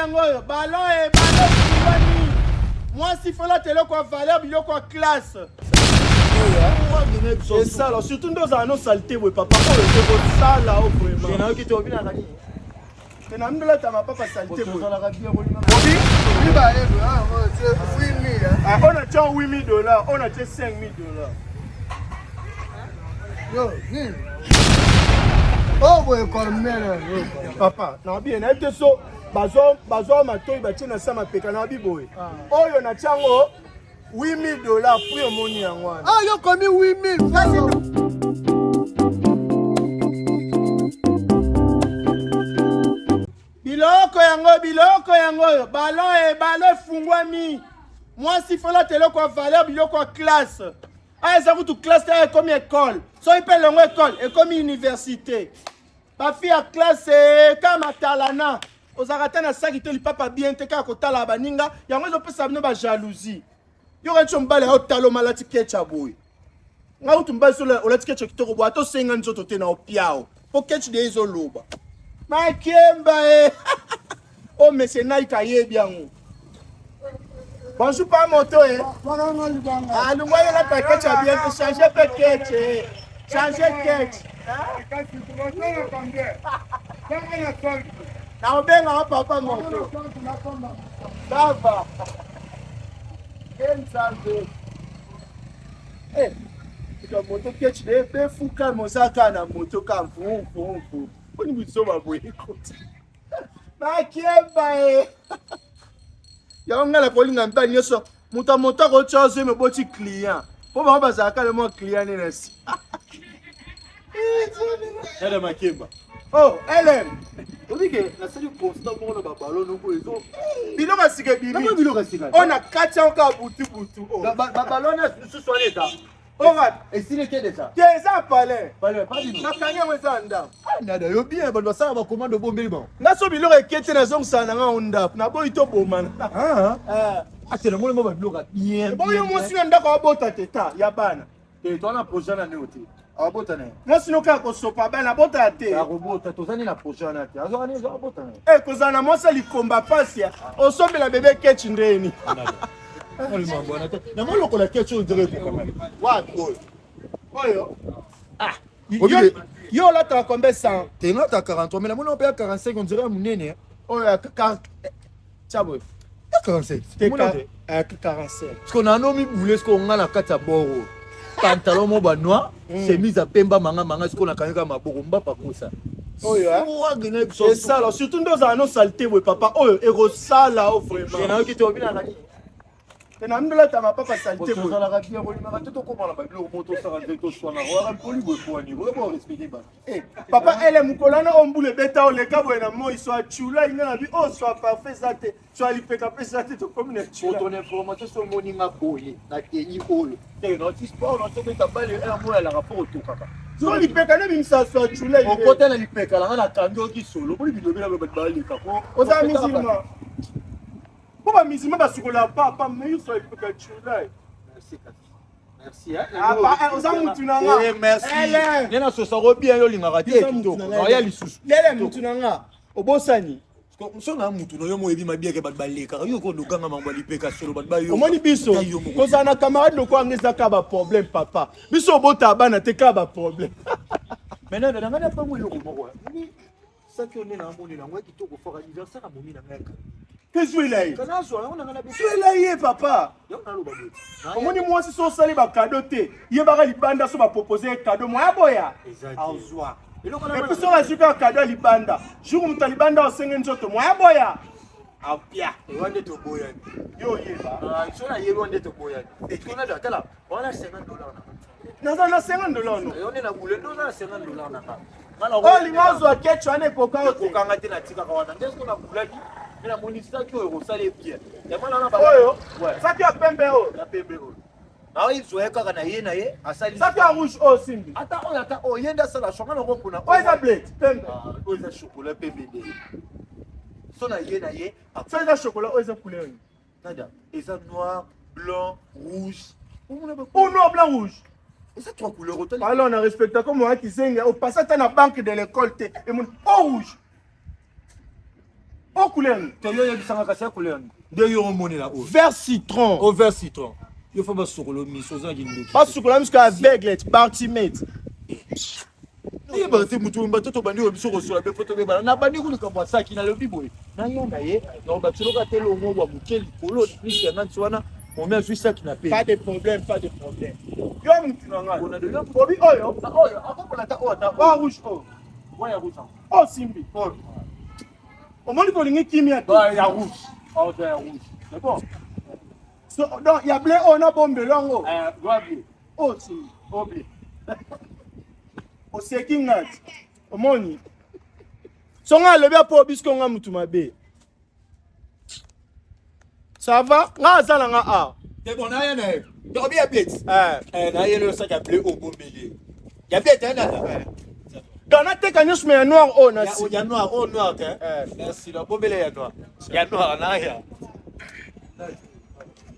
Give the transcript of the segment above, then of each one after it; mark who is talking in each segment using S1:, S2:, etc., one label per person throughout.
S1: yango oyo ballon e ballon efungwani mwasi folata eloko ya valeur biloko ya classe esala surtout nde ozala no salite boye papa oyo ekosala o vraiment
S2: nayoki te obinaka nini
S1: te na ndolata mapapa salite boye
S2: ozalaka bien kolima
S1: obi oyo natia 8000 dollars oyo natie 5000 dollars.
S3: Yo, nini? Oh, boye colonel.
S1: Papa, na bien na te so bazwa bazwa matoi batie na sa mapeka na bi boye.
S3: Ah.
S1: Oyo na tiango 8000 dollars prix omoni yango wana.
S3: Ah, yo komi 8000 francs.
S1: Biloko yango biloko yango oyo ballon e ballon efungwami. Mwasi folata eloko ya valeur biloko ya classe. Aya eza kutu classe te aya ekomi école. Soki mpe elongo école ekomi université. Bafi ya classe kaka matalana. Ozalaka ata na saki te lipapa bien te kaka kotala baninga yango ezopesa bino ba jalousie. Yoka nso mobali ayo talo malati ketch boye. Nga kutu mobali solo olati ketch kitoko boye ata osenga nzoto te na opiao. Po ketch de ezoloba. Makemba e. Oh monsieur Nike ayebi yango. Bonjour pa moto eh. Ah lungwa yo lata ketch ya bien te changer pe ketch eh. Changer ketch. Na obenga wa papa moto. Ça va. Nzambe. Eh, tika moto ketch de befuka mosaka na moto ka mfu mfu mfu. Poni bizoba boye ekoti. Bakemba e. Yango ngai nakolinga mibali nyonso moto ya moto akotya ozwi moboti client mpo bango bazalaka le mwa client nde na si.
S2: Dada Makemba.
S1: Oh, LM.
S2: Obike nasali constat moko na babalo noko ezo
S1: biloko ya sika ebimi.
S2: Biloko ya sika.
S1: Oyo na kati yango kaka butu butu. Oh.
S2: Babalo wana mosusu wana eza.
S1: Oyo wapi?
S2: Esili te deja.
S1: Te eza palais.
S2: Palais, pas bino.
S1: Nakangi yango eza ndako.
S2: Ah, nada yo bien bato basala ba commande obombeli bango.
S1: Nga so biloko ekete nazongisana na nga o ndako. Naboyi tobomana.
S2: Ah.
S1: Ah.
S2: Atela ngolo ba biloko bien.
S1: Boyo mwasi na ndako abota te ta ya bana.
S2: Te to na projet na neo te. Abota na ye.
S1: Mwasi no kaka kosopa bana abota te.
S2: Akobota toza nde na projet wana te. Azwaka nini abota na ye.
S1: Eh kozala na mwasi ya likomba pasi ya osombela bebe ketch ndeni.
S2: Na mwa lokola ketch oyo ndenge ekokama.
S1: Wapi oyo? Oyo? Ah. Yo, yo olataka combien 100?
S2: Te nga ta 43 mais na mona mpe ya 45 on dirait ya monene.
S1: Oyo ya 40 tia boye.
S2: Ya 45.
S1: Te
S2: Omona te.
S1: 45.
S2: Parce qu'on a nomi boule ce qu'on a na kati ya boro. Pantalon mo ba noir, chemise ya pemba manga manga ce qu'on a kanga maboko mbapa kosa.
S1: Oyo eh? Esala surtout nde ozala no salite boye papa oyo ekosala o vraiment.
S2: Nayoki te obinaka nini?
S1: Te na ndolata mapapa salite boye.
S2: Ozalaka bien kolingaka te tokóma na babiloko moko tosala nde toswana oyaka mpoli boye poani oyo respecte bato.
S1: Eh, papa ele mokolo wana oyo mbula ebeta oleka boye na moi so achula inga na bi oyo so parfait eza te so alipeka mpe eza te tokomi na
S2: chula. Pour ton information so omoni nga boye na teni oyo te noti sport noti obeta bale heure moko alaka mpo otokaka
S1: so lipeka nde bimisa so achula
S2: okota na lipeka nanga nakangi oki solo mponi bilobela bato baleka ko
S1: oza musulman mpo bamusulman basukola papa mais so alipeka chula.
S2: Merci Merci hein.
S1: Ah, pa, eh, oza mutu na nga.
S2: Eh, merci.
S1: Ele.
S2: Nde na sosa ko bien yo lingaka te
S1: Oza
S2: kitoko.
S1: mutu na nga.
S2: Oya lisusu.
S1: Lele mutu na nga. Obosani.
S2: So na mutu na yo mo yebi mabieke bato balekaka yo ko ndokanga mambo ya lipeka solo bato bayo.
S1: Omoni biso
S2: Ata yo moko.
S1: kozala na camarade lokola nga eza kaka ba problème papa. Biso obota bana te kaka ba problème.
S2: Maintenant na nga na pango eloko moko. Ni saki oyo nde na amoni nango ya kitoko fort anniversaire ya momi na ngai.
S1: Te zwela ye.
S2: Kana azwa yango na nga na biso.
S1: Zwela ye papa.
S2: Yango naloba boye.
S1: Omoni mwasi so osali ba cadeau te. Yebaka libanda so ba proposer ye cadeau moya boya.
S2: Eza te.
S1: Azwa.
S2: Eloko na
S1: Et puis so bazwi kaka cadeau ya libanda. Jour moto ya libanda osenge nzoto moya boya. Apia.
S2: Ewa nde toboyani.
S1: Yo oyeba.
S2: Ah, so na yebi nde toboyani. Ekona da tala wana 50 dollars na.
S1: Naza na 50 dollars no.
S2: Yo nde na bule ndo na 50 dollars na nga.
S1: Oyo olinga ozwa ketch wana ekoka yo te.
S2: Ekokanga te natikaka wana nde soki nabulaki mpe namoni saki oyo ekosala ye bien yango wana na
S1: Oyo
S2: Ouais.
S1: saki ya pembe oyo.
S2: ya pembe oyo naoyizwa ye kaka na ye na ye asali
S1: Saki ya rouge oyo simbi.
S2: ata oyo ata oyo ye nde asala shonga nango mpona
S1: Oyo eza blé pembe.
S2: Ah, oyo eza chocolat pembe nde so na ye na ye
S1: So eza chocolat oyo eza couleur nini?
S2: nada eza noir blanc rouge omona ba
S1: Ou noir blanc rouge.
S2: eza trois couleurs otali
S1: Alors on respecte comme moi qui zenga au passage na banque de l'école te et mon au rouge. Au couleur nini?
S2: Te, yo oyebisanga kasi ya couleur nini nde yo omonela oyo?
S1: Vert citron.
S2: O vert citron, yo fo basokolo miso, oza na kindoki.
S1: Basukola miso ka aveugle bartimate.
S2: Eyebaka te moto batoto bandi oyo biso kosola be fo tobebana na bandi ku likambo ya saki. Nalobi boye, naya na ye nakobakiloka te longo bwa moke likolo plus ya nanti wana momi azwi saki na pe.
S1: Pas de problème, pas de problème. Yo mutu na ngai obi oyo.
S2: Oyo akopola ata oyo, ata
S1: oyo rouge, oyo.
S2: Oyo ya rouge.
S1: Oyo simbi oyo, omoni kolingi kimia te.
S2: Ya rouge, oyo ya rouge, c'est bon.
S1: So, donc ya bleu oyo nabombelo yango. Oyo simbi
S2: oyo bleu.
S1: Oseki nga ti omoni so nga alobi apo bisko nga mutu mabe. Ça va, nga aza na nga a.
S2: Te, bon, naya na ye tokobi ya bleu. Na ye lelo saki ya bleu obombeli ya bleu te nana.
S1: Donc nateka nyonso, me ya noir oyo na
S2: si ya noir, oyo noir te. Merci, nabombele ya noir, ya noir naya.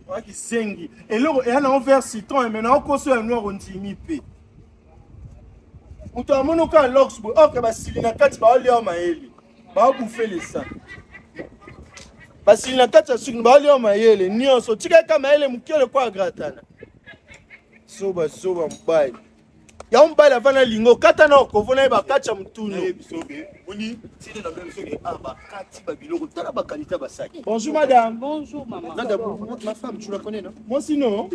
S1: Wakisengi eloko eya nango vert citron, me naokoso ya noir ondimi mpe moto amoni oka lox boye orke basili na kati baolia mayele, baobufe lesa basili na kati ya suki, baolia mayele nyonso. Tikaka mayele moke lokola agratana. Zoba zoba mobali yango, mobali avanda lingo kata na okovo na ye bakati ya mutunu. Bonjour madame.
S4: Bonjour maman.
S2: Nada, ma femme, tu la connais, non?
S1: Moi sinon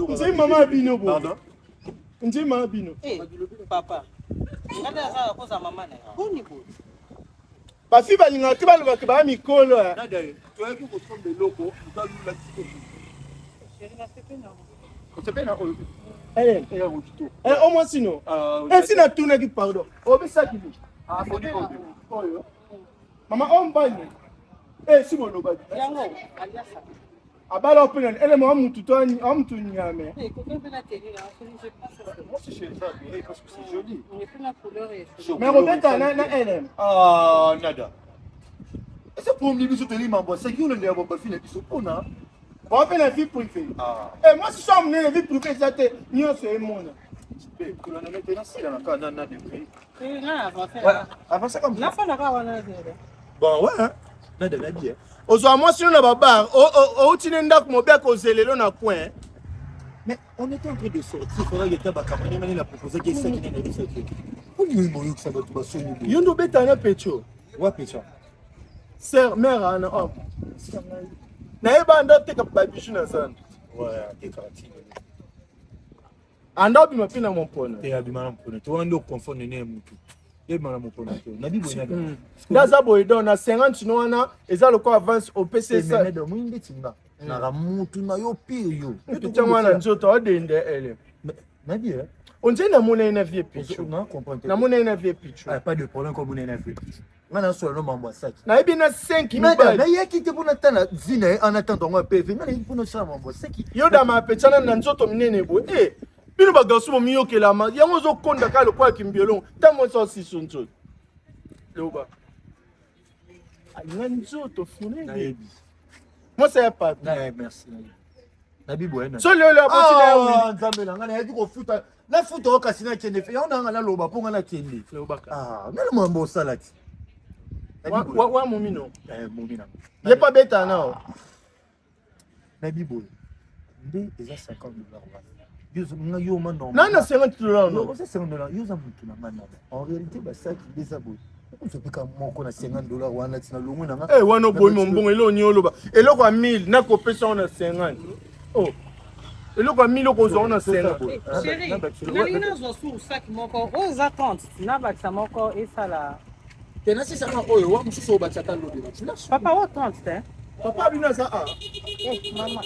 S1: nzei mama ya bino bo.
S2: Pardon?
S1: Nzei mama bino.
S4: Eh, papa. Ngada naza koza mama na yo. Boni boye.
S1: Bafi balingaka te balobaka baya mikolo.
S2: Nada, toyaki kosomba eloko, otalula tiko.
S4: Chérie, nasepeli na
S2: osepeli na oyo?
S1: Eh, o mwasi no esi natunaki pardon, obesaki bi oyo mama oyo mobali si bolobaki.
S4: Yango aliasa.
S1: Abala opena ele mwa mutu to a mutu nyame.
S4: Eh, koki mpe na tenue na chérie, je pense que
S2: Moi aussi, je ça bien parce que c'est joli.
S4: Et puis la couleur est jolie.
S1: Mais kobeta na LM.
S2: Ah, nada. Eza problème biso toli mambo saki olendela bafi na biso mpona
S1: Bao mpe na vie privée.
S2: Ah.
S1: Eh, mwasi so monene, vie privée eza te, nyonso emona.
S2: Kolanda maintenant sila na kaka na de prix.
S4: Eh, nga avancé.
S2: Avance comme ça.
S4: Nafandaka wana zela.
S2: Bon, ouais, hein. Nada na bien.
S1: Ozwa mwasi no na babar, outi ne ndako mobiaka ozelelo na coin.
S2: Mais on était en train de sortir, faudrait que bakamani mani la proposer que saki nene biso te. Oni moyokisa bato basoni boye.
S1: Yo nde obetana na petio.
S2: Wapi ça?
S1: Ser mare ana oh. Nayeba anda oteka babiju na zando.
S2: Ouais, atekaka tini.
S1: Anda obima mpe na mompona.
S2: Te, abima na mopona te, wana nde oconfondre ne mutu. Ebima na mopona te, nabi boye nada.
S1: Nde aza boye, donc na 50 no wana eza lokola avance opesi esa.
S2: Moi ndeti nga naka mutu na yo pire yo.
S1: Ntango wana nzoto adende ele.
S2: Nabi
S1: onje namona ye na vie picho.
S2: Na comprendre.
S1: Namona ye na vie picho.
S2: Ah, pas de problème, comme on est na vie. Nga nasola no mambo ya saki.
S1: Nayebi na 5
S2: Nada,
S1: mibali.
S2: nayaki te mpona tala vi na ye en attendant yango ya PV. Nga nayaki mpona osala mambo ya saki.
S1: Yo dama apetiana na nzoto minene boye. E bino bagarso bomiyokelama yango, ozokonda kaka lokola kimbiolongo. Ntango mwasi osiso nzoto, loba alinga nzoto funene.
S2: Nayebi.
S1: Mwasi ya papi.
S2: Merci, nayebi. Nabi boye na
S1: So lelo aboti na ya wili.
S2: Ah, nzambe na nga, nayaki kofuta, nafuta oyo kasi nakende fe yango nanga naloba mpo nga nakende. Ah, nani mambo osala ti?
S1: Wa momino.
S2: Momi na
S1: ye pa beta nao.
S2: Nabi boye nde eza 50 dollar wana nga yo ma
S1: na na 50 dollar no.
S2: Oza 50 dollar, yo oza motu na nga nana. En réalité basaki nde eza boye, okozwa mpe ka moko na 50 dollar wana ntina longwe na nga.
S1: Eh, wana oboyi mombongo eloko nini oloba eloko ya 1000 nakopesa ngo na 50. Oh, eloko ya 1000 okozwa ngo na 50.
S4: Eh, chérie, nalingi nazwa su sac moko oyo eza 30, nabakisa moko esala.
S2: Te, nasisaka oyo wa mosusu oyo batiaka lobi.
S4: Papa, oyo 30 te.
S1: Papa bino aza a.
S4: Eh, mama.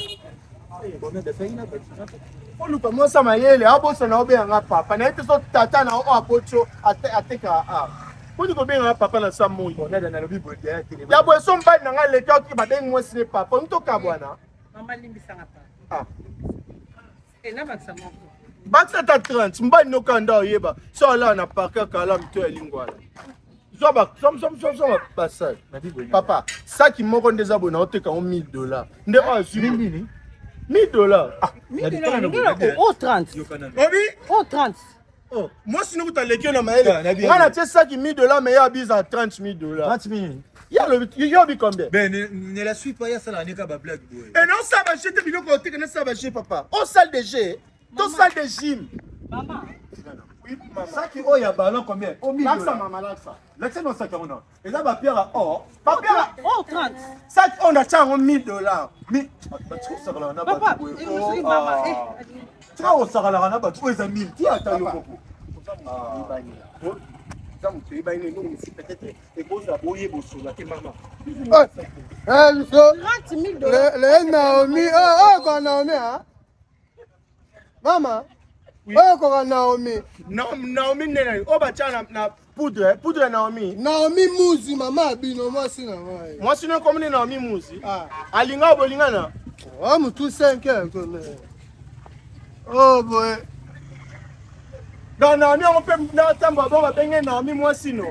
S1: Oluka mwasi ya mayele abosana obenganga papa na ye te. So tata na oyo aboti yo atekaka a poni kobenganga papa na sa moi ya boye. So mobali na ngai leki oki babengi mwasi ne papa omi tokabwana.
S4: Mama, limbisanga papa.
S1: Ah.
S4: Eh, nabakisa moko.
S1: Bakisa ata 30, mobali nokanda oyeba so alala na parke akala mito ya lingwala. Zwa zwa basali papa saki moko nde eza boye, naoteka yango 1000 dollar nde oyo azwi
S2: nini?
S1: 1000 dollar.
S4: O 30.
S1: Obi.
S4: O 30.
S1: Oh, mwasi no kuta leki yo na mayele.
S2: Ah,
S1: Nga na tie saki 1000 dollars mais ye abiza 30 000 dollars.
S2: 30 000.
S1: Ye alobi yo obi combien?
S2: Ben ne, ne la suis pas ya sala neka ba blague boye.
S1: Et non ça ba jeter biloko oteka na ça ba jeter papa. O salle de jeu, to salle de gym.
S4: Mama.
S1: Oui, mama.
S2: Saki oyo ya ballon combien? O 1000
S1: Lakisa
S2: dollars.
S1: mama lakisa.
S2: Lakisa no saki yango na. Eza ba pierre à or.
S1: Ba pierre à
S4: Oh 30.
S1: Saki oyo na tia yango 1000 dollars.
S2: Mi bato osakalaka na
S4: Papa,
S2: bato boye.
S4: eh, mama, eh.
S2: Tika osakalaka na bato oyo eza 1000 ti ata yo moko.
S1: Eza moto oyebani na eloko mosusu peut-être ekozala boye bosola te mama.
S3: Eh, biso
S4: 30 000 dollars.
S3: le le Naomi, oh oh kwa Naomi ah. Mama. Oyo koka Naomi.
S1: Naomi nde nani oyo batya na, na poudre poudre ya Naomi.
S3: Naomi Muzi mama bino mwasi na ngai.
S1: Mwasi no komoni Naomi Muzi.
S3: Ah.
S1: Alinga bolingana.
S3: Oh mutu 5 heures kome. Oh boy.
S1: Donc Naomi yango mpe na ntambo bango babenge Naomi mwasi no.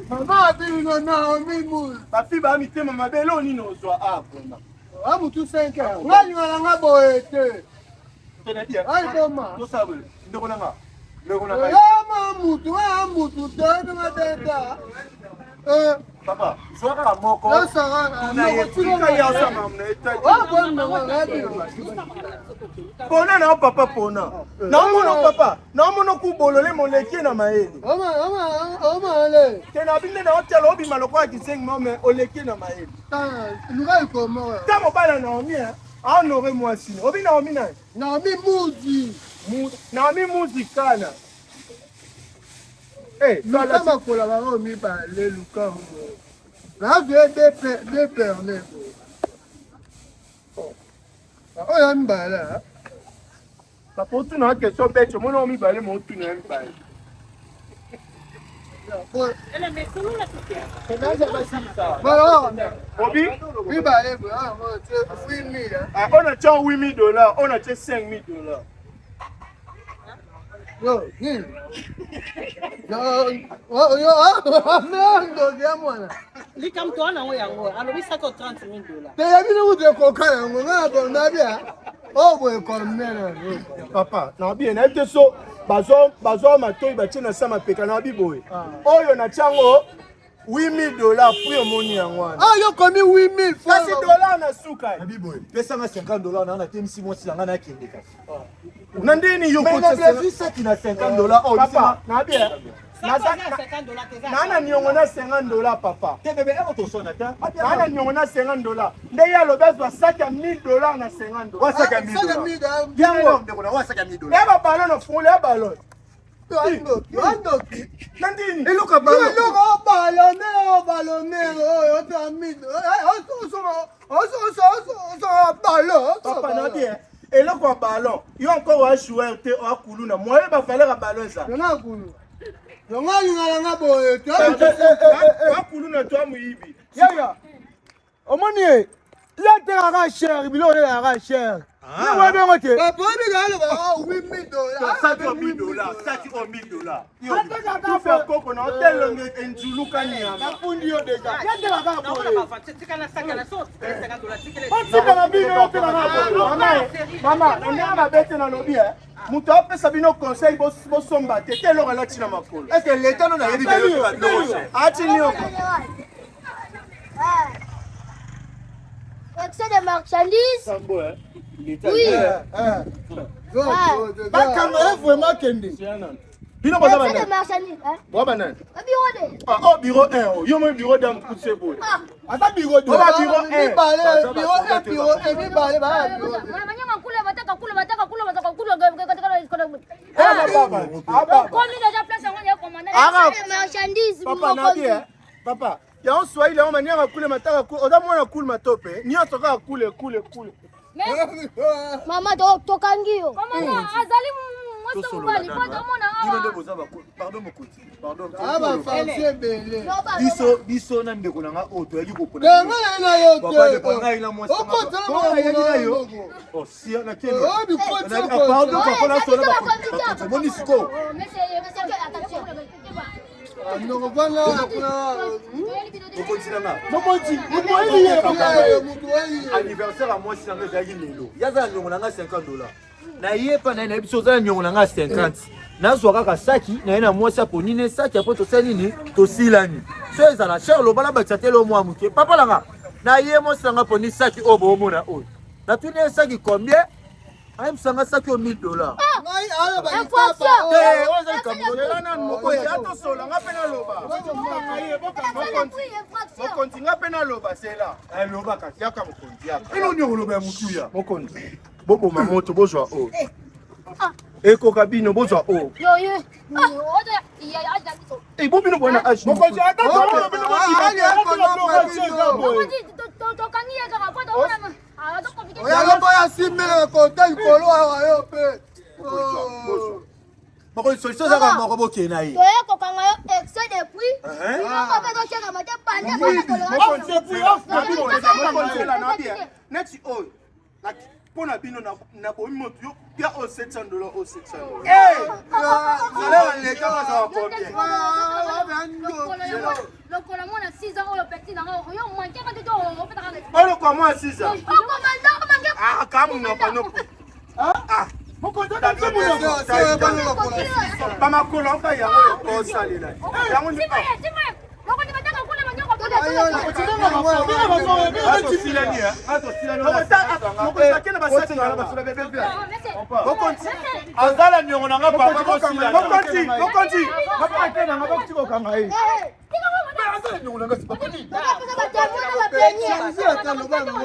S3: Mama bino Naomi Muzi.
S1: Bafi ba mitema mabe eloko nini ozwa a vraiment.
S3: Oh mutu 5 heures. Nga linga na nga boye te. Ai boma.
S2: Tosala boye. Ndeko na nga. Ndeko na ngai.
S3: Yo ma mutu, wa mutu te nga teta. Eh,
S2: Papa, zwa kaka moko.
S3: yo sara.
S2: Na ye
S1: Tika ye asama na etali.
S3: Oh boy mama nga bino.
S1: Pona na yo papa pona. Naomona papa, naomona kubolole moleki na mayele.
S3: Oma oma oma le.
S1: Te na binde na otala obima lokola kizengi mo mais oleki na mayele.
S3: Ta luka ikomo.
S1: Ta mobala Naomi hein, ahonore mwasi. Obi Naomi nani?
S3: Naomi Muzi.
S1: Naomi Muzi kana. Eh,
S3: Luka makola bango mibale luka ngo. Nazwe de perle. Oyo ya mibale ah.
S1: Papa otuna question bete, omona mibale mo otuna ya mibale.
S3: Voilà.
S1: Obi,
S3: Mibale boye yango tie 8000.
S1: ah, on a tia 8000 dollars, on a tia 5000 dollars.
S3: Yo, nini? Yo, yo, ah, ndoki ya mwana.
S4: Likambo to wana yango alobi saki o 30 000 dollars.
S3: Te ya bino kutu ekoka yango nga na na bia. Oh boye kolmene.
S1: Papa, na bien na te so bazwa bazwa matoi batie na sa mapeka na bi boye. Oyo na tiango 8000 dollars puis omoni yango wana.
S3: Ah yo komi 8000
S1: Kasi
S3: francs.
S1: dollar na suka.
S2: Nabi boye. Pesanga 50 dollars na natemisi mwasi na ngai nakende kasi.
S1: Na ndeni yo
S2: Mais
S1: kotia
S2: na azwi saki na 50 dollars oyo
S1: Papa, na bien.
S4: Saki oza 50 dollars te eza.
S1: Na na niongo na 50 dollars papa.
S2: te bebe eko tosona te.
S1: Na na niongo na 50 dollars. Nde ye alobi azwa saki ya 1000 dollars na 50 dollars.
S2: Wa saki ya
S3: Ah,
S2: 1000
S3: saki ya
S2: dollars.
S3: 1000 dollars.
S2: Yango ndeko na wa saki ya 1000 dollars.
S1: Ya ba ballon na fungoli ya ballon.
S3: Ndoki, ndoki.
S1: Na ndini.
S2: Eloko ya
S3: Yo
S2: ballon.
S3: eloko obalone obalone oyo ota mide osoma balo
S1: Papa na bien. Eloko ya ballon. Yo encore oya joueur te oya kuluna. Moyen ba valeur ya ballon eza.
S3: yonga kulu yonga alinga nanga boye te
S1: Oya kuluna to moyibi.
S5: Yaya, omoni ye ye atekaka cher biloko nde ezalaka cher ye boyebi yango te
S3: papa obika aloba 8000 dollars
S2: Saki o 1000 dollars, saki o 1000 dollars.
S5: atekaka
S1: Tufa koko na hotel enzuluka nyama.
S5: nafundi yo deja ye atekaka
S4: Naona
S5: boye
S4: ba voiture tikala saki na so 50 dollars tikele.
S5: otika na bino yo atekaka boye
S1: Mama, mama, na ndenge mabe te nalobi eh. Moto apesa bino conseil bosomba te te eloko alati na makolo.
S2: Est-ce que l'État non ayebi ke yo teka biloko cher?
S1: Ati nyoko.
S6: Accès de marchandises. Oui.
S5: bakanga ye vraiment kende
S1: Bino boza
S6: Accès de
S1: banani?
S6: marchandises. Hein?
S1: Boza banani?
S6: Au bureau de.
S1: Ah, oh bureau 1 oh. Yo moi bureau d'un coup de boye.
S6: Ah.
S5: aza biro de
S1: Oba bureau 1.
S3: mibale biro e biro e mibale baya biro
S6: Manyama kule bataka kule bataka kule bataka kule
S1: Ah baba. Ah baba.
S6: Komi déjà place yango ya commandant.
S1: Ah,
S6: Accès de marchandises.
S1: Papa na bien. Papa, ya on swahili yango manianga kule mataka kule. Oza mwana kule matope. Nyonso kaka kule kule kule.
S6: Mais mama to tokangi yo. Commandant azali mwasi mobali po tomona
S2: Bino nde
S6: awa.
S2: boza ba pardon mokonzi. Pardon.
S3: abafansi ebele
S2: Biso biso na ndeko na nga oyo toyaki kopona.
S3: tenga na yo
S2: Papa
S3: te
S2: ndeko na ngai na mwasi.
S3: okotela
S2: na
S3: na
S2: yo.
S3: yo
S2: Oh si na kendo.
S3: oyo bikotela
S2: Pardon papa na solo ba. Moni siko.
S6: Monsieur, attention.
S3: ndoko wana kuna
S2: Mokonzi na nga.
S5: mokonzi moto oyeli ye bakanga ye
S3: mutu oyi
S2: Anniversaire ya mwasi na nga ezalaki lelo. Ye aza na niongo na nga 50 dollars. Na ye epa na ye nayebi so oza na niongo na nga 50. Nazwa kaka saki na ye na mwasi aponi ne saki apo tosali nini tosilani so ezala cher loba nabakisa te lo mwa moke papa nanga na ye mwasi nanga aponi saki oyo boomona oyo natuni ye saki combien ayebisa nga saki oyo 1000 dollars
S1: atosola nga mpe naloba mokonzi nga mpe naloba zela yaka mokonzi yaka
S5: eloni okoloba ya motuya
S1: mokonzi boboma moto bozwa oyo ekoka bino bozwa oyo ebo bino bwana age
S5: mokonzi ata tokolo bino
S3: oyaloko ya simbele kote likolo awa yo mpe
S2: mokonzi solution ezaka moko bokende na ye
S6: toye kokanga yo excès de prix biloko mpe totyekama te pande
S1: neti oyo mpo na bino nabomi moto yo pia oyo 700 dollar oyo 700 dollar leta bazala combien
S6: lokola mwana 6 ans oyo peti nanga yo manke kati to opetaka
S1: oyo kwa mwana 6 ans kamunoko noko bamakolo oka yango osalela yango
S2: azala niongo na nga papa
S1: mokonzi mokonzi
S5: kokanga ye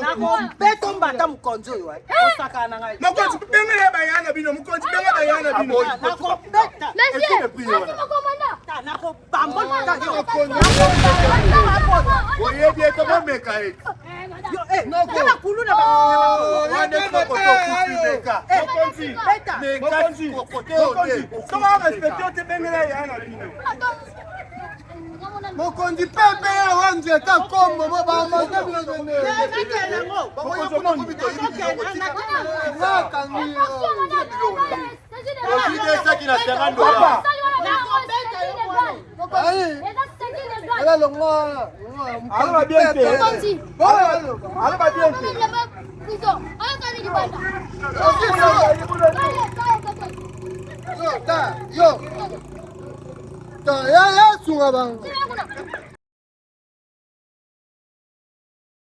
S4: nakobeta mbata mokonzi oyo osakana na ngai
S1: mokonzi bengela baya na bino mokonzi benga baya na bino
S4: nakobeta nakobambola
S2: oyebi ete bomeka ye
S4: kulu na
S1: mokonzi soki arespecte yo te bengela ya na bino
S3: mokonzi pepe wa nzete kombo mo bamate bino tenekakangi ala longwa
S1: aloba bien te aloba bien te
S3: yo ta ya ya sunga bango.